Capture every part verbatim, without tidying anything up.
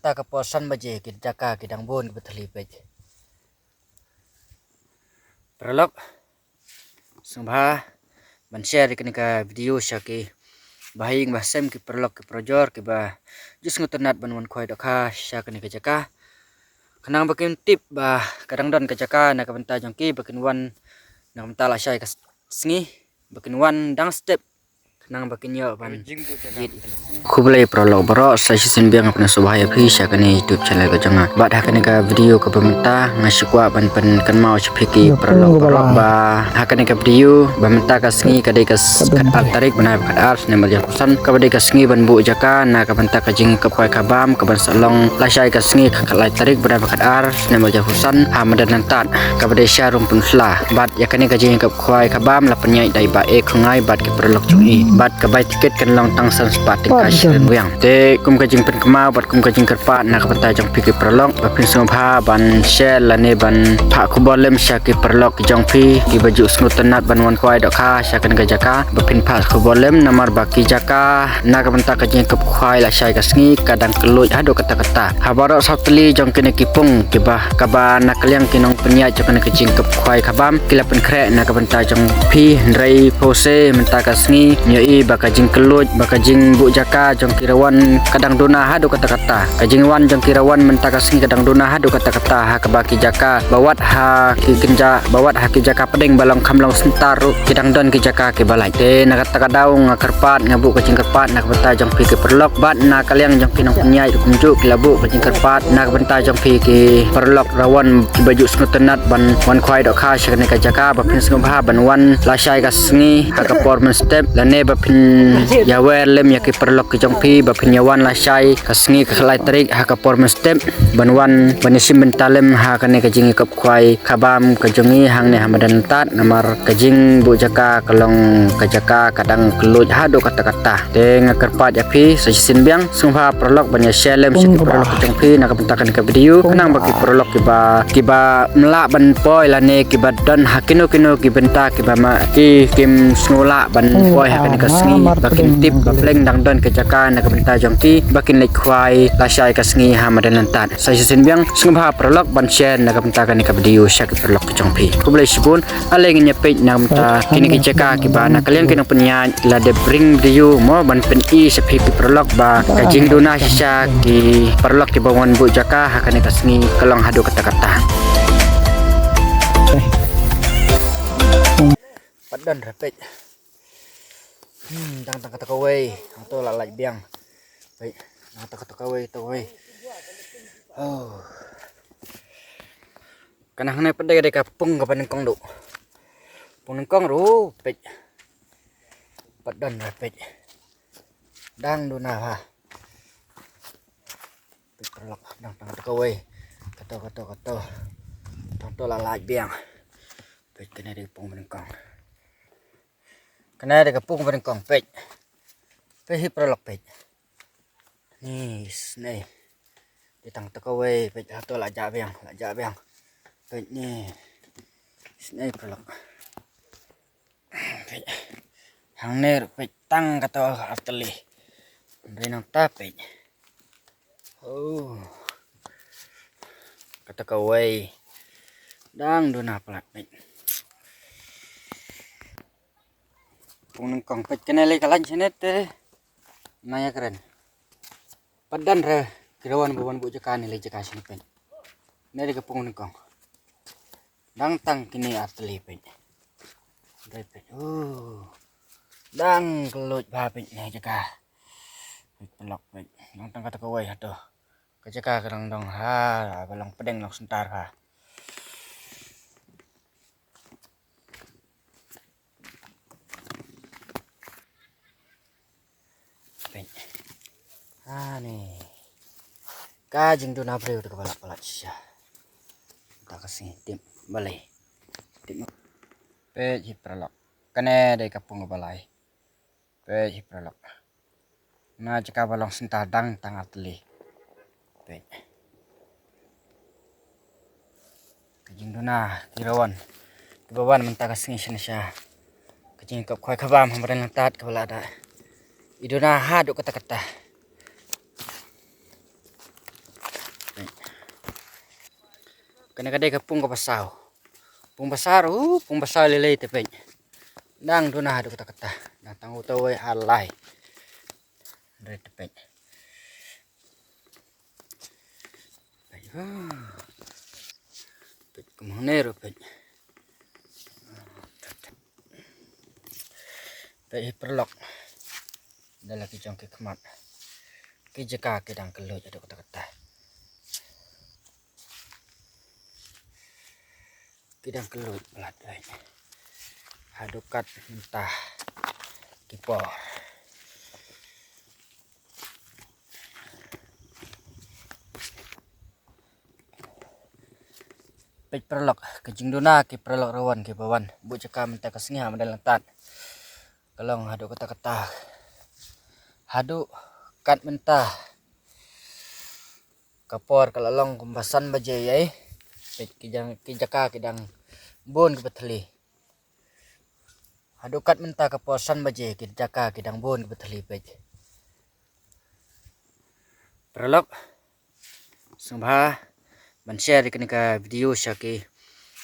Ta ka por san baje ki jaka ki dang bun kiba thylli peit. Paralok, sngewbha ban share ïa kane ka video sha ki bahaïing bahasem, ki paralok ki parajor kiba ju sngewtynnat ban wan khwai dohkha sha kane ka jaka. Khnang ba kin tip ba ka dang don ka jaka na ka bynta jong ki ba kin wan na ka bynta lashai ka sngi, ba kin wan dang step khnang ba kin ïoh ban jied. Khublei paralok baroh, sa shisien biang nga pynsngewbha ïa phi sha kane YouTube channel ka jong nga. Bad ha kane ka video kaba mynta nga shu kwah ban pynkynmaw sha phi ki paralok baroh ba ha kane ka video ba mynta ka sngi ka dei ka s-, ka ar tarik bnai ba khatar snem ar hajar arphew san, kaba dei ka sngi ban buh jaka na ka bynta ka jingïakap khwai khabam kaban sa long lashai ka sngi ka khatlai tarik bnai ba khatar snem ar hajar arphew san ha Madan Lyntat, kaba dei sha Rumpynsla. Bad ïa kane ka jingïakap khwai khabam la pynïaid da i Bah A. Khongngai bad ki paralok jong i. Bad ka bai tiket kan long tang san spah tyngka shi ryngwiang. Te kum ka jingpynkynmaw bad kum ka jingkyrpad na ka bynta jong phi ki paralok, ba phin sngewbha ban share lane ban phah khubor lem sha ki paralok ki jong phi kiba ju sngewtynnat ban wan khwai dohkha sha kane ka jaka, ba phin phah khubor lem namar ba ki jaka na ka bynta ka jingïakap khwai lashai ka sngi ka dang kylluid haduh katta katta. Ha baroh saw tylli jong kine ki pung kiba, kaba na ka liang ki nongpynïaid jong kane ka jingïakap khwai khabam ki la pynkhreh na ka bynta jong phi, hynrei phewse mynta ka sngi ngi ïohi ba ka jingkylluid, ba ka jingbuh jaka jong ki rawan ka dang duna haduh katta katta. Ka jingwan jong ki rawan mynta ka sngi ka dang duna haduh katta katta ha kaba ki jaka ba wat ha ki kynja, ba wat ha ki jaka pdeng ba long kham long syntar ruh ki dang don ki jaka kiba lait. Te na kata ka daw nga kyrpad, nga buh ka jingkyrpad na ka bynta jong phi ki paralok bad na ka liang jong ki nongpynïaid ruh kumjuh ki la buh ka jingkyrpad na ka bynta jong phi ki paralok rawan kiba ju sngewtynnat ban wan khwai dohkha sha kane ka jaka, ba phin sngewbha ban wan lashai ka sngi ha ka por mynstep lane ba phin ïawer lem ïa ki paralok ki jong phi ba phin ïawan lashai ka sngi ka khatlai tarik ha ka por mynstep ban wan ban ïashim bynta lem ha kane ka jingïakap khwai khabam ka jong i hangne ha Madan Lyntat, namar ka jingbuh jaka ka long ka jaka ka dang kylluid haduh katta katta. Te nga kyrpad ïa phi sa shisien biang, sngewbha paralok ban ïa share lem sha ki paralok ki jong phi na ka bynta kane ka video, khnang ba ki paralok kiba, kiba ym lah ban poi lane kiba don ha kino kino ki bynta kiba ma ki kim sngew lah ban poi ha kane ka sngi, ba kin tip ba pleng dang don ka jaka na ka bynta jong ki ba kin leit khwai lashai ka sngi ha Madan Lyntat. Sa shisien biang, sngewbha paralok ban share na ka bynta kane ka video sha ki paralok ki jong phi. Khublei shibun. Ale ngin ïa peit na ka bynta kine ki jaka kiba na ka liang ki nongpynïaid la dep ring video mo ban pyni sha phi ki paralok ba ka jingduna shisha ki paralok kiba wan buh jaka ha kane ka sngi ka long haduh katta katta. Pat don re peit. Hmm, dang tang kata kawei, hangto la lait biang. Peit, dang tang kata kawei, kata kawei. Oh. Ka nang hangne pat dei ka pung kaba nyngkong duh. Pung nyngkong ruh, peit. Pat don re peit. Dang duna ha. Peit paralok, dang tang kata kawei. Kato, kato, kato. Tang to la lait biang. Peit kane dei pung ba nyngkong. Kane dei ka pung ba nyngkong, peit. Peit hi paralok, peit. Ni, isynei. Dei tang kata kawei, peit, hato la jah biang, la jah biang. Peit ni. Isynei paralok. Peit. Hangne ruh peit tang kato ar tylli. Hynrei nangta peit. Oh. Kata kawei. Dang duna palat peit. Pung nyngkong peit kane lei ka lain shane te. Na ïa kren. Pat don re ki rawan ba wan buh jaka ne lei jaka shane peit. Ne dei ka pung nyngkong. Dang tang kine ar tylli peit. Dei peit. Oh. Dang kylluid bha peit ne jaka. Peit paralok peit. Dang tang kata kawei hato. Ka jaka ka dang dong ha, ka long pdeng long syntar ha. Peit. Ha ni. Ka jingduna briew te kaba lah palat shisha. Ta ka sngi tip balei. Tip. Peit hi paralok. Kane dei ka pung kaba lai. Peit hi paralok. Na jaka ba long syntar dang tang ar tylli. Peit. Ka jingduna ki rawan kiba wan mynta ka sngi shane sha ka jingïakap khwai khabam ha Madan Lyntat kaba la da i duna haduh katta katta. Kane ka dei ka pung kaba saw. Pung ba saw, uh, pung ba saw lei lei te peit. Dang duna haduh katta katta. Dang tang uta wei ar lai. Re te peit. Peit, uh. Peit kumne ruh peit. Peit hi paralok. Da la ki jong ki khmat. Ki jaka ki dang kylluid haduh katta katta. Ki dang kylluid palat peit. Haduh kat mynta ki por. Peit paralok, ka jingduna ki paralok rawan ki ba wan buh jaka mynta ka sngi ha Madan Langtat. Ka long haduh katta katta. Haduh kat mynta ka por ka la long kumba san baje ïa. Peit ki jang, ki jaka ki dang bun kiba thylli. Haduh kat mynta ka por san baje ki jaka ki dang bun kiba thylli peit. Paralok, sngewbha ban share ïa kane ka video sha ki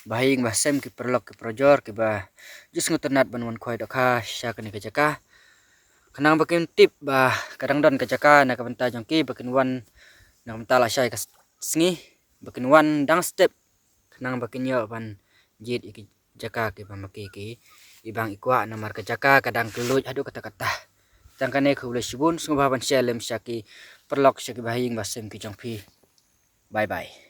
bahaïing bahasem, ki paralok ki parajor kiba ju sngewtynnat ban wan khwai dohkha sha kane ka jaka. Khnang ba kin tip ba ka dang don ka jaka na ka bynta jong ki, ba kin wan na ka bynta lashai ka sngi, ba kin wan dang step, khnang ba kin ïoh ban jied ïa ki jaka kiba ma ki ki i bang i kwah, namar ka jaka ka dang kylluid haduh katta katta. Tang kane, khublei shibun, sngewbha ban share lem sha ki paralok, sha ki bahaïing bahasem ki jong phi. Bye bye.